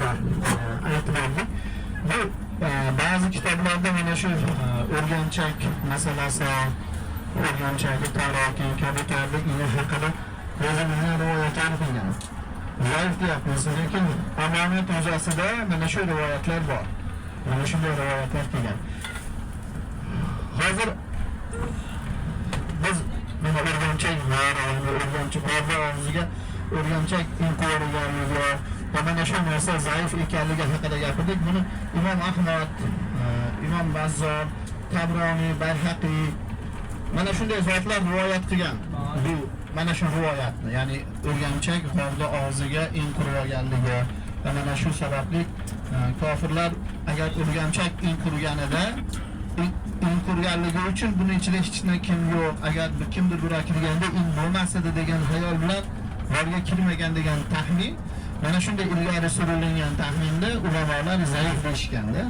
haqida aytib berdik. Bu ba'zi kitoblarda mana shu o'rganchak masalasi, o'rganchakni taroki, kabutarni ini haqida yozilgan rivoyatlar qilgan. Zaif deyapmiz, lekin omonat yuzasida mana shu rivoyatlar bor. Mana shunday rivoyatlar kelgan. Hozir biz mana o'rganchak bor, ya'ni o'rganchak g'orda og'ziga o'rganchak in qo'yilganligi va mana shu narsa zaif ekanligi haqida gapirdik. Buni Imom Ahmad, Imom Bazzor, Tabroniy, Bayhaqiy mana shunday zotlar rivoyat qilgan. Bu mana shu rivoyatni, ya'ni o'rganchak g'orda og'ziga in qurib olganligi va mana shu sababli kofirlar agar o'rganchak in qurganida in qurganligi uchun buni ichida hech kim yo'q, agar bir kimdir birov kirganda in bo'lmas edi degan xayol bilan g'orga kirmagan degan taxmin, mana shunday ilgari surilgan taxminda ulamolar zaif deyishganda.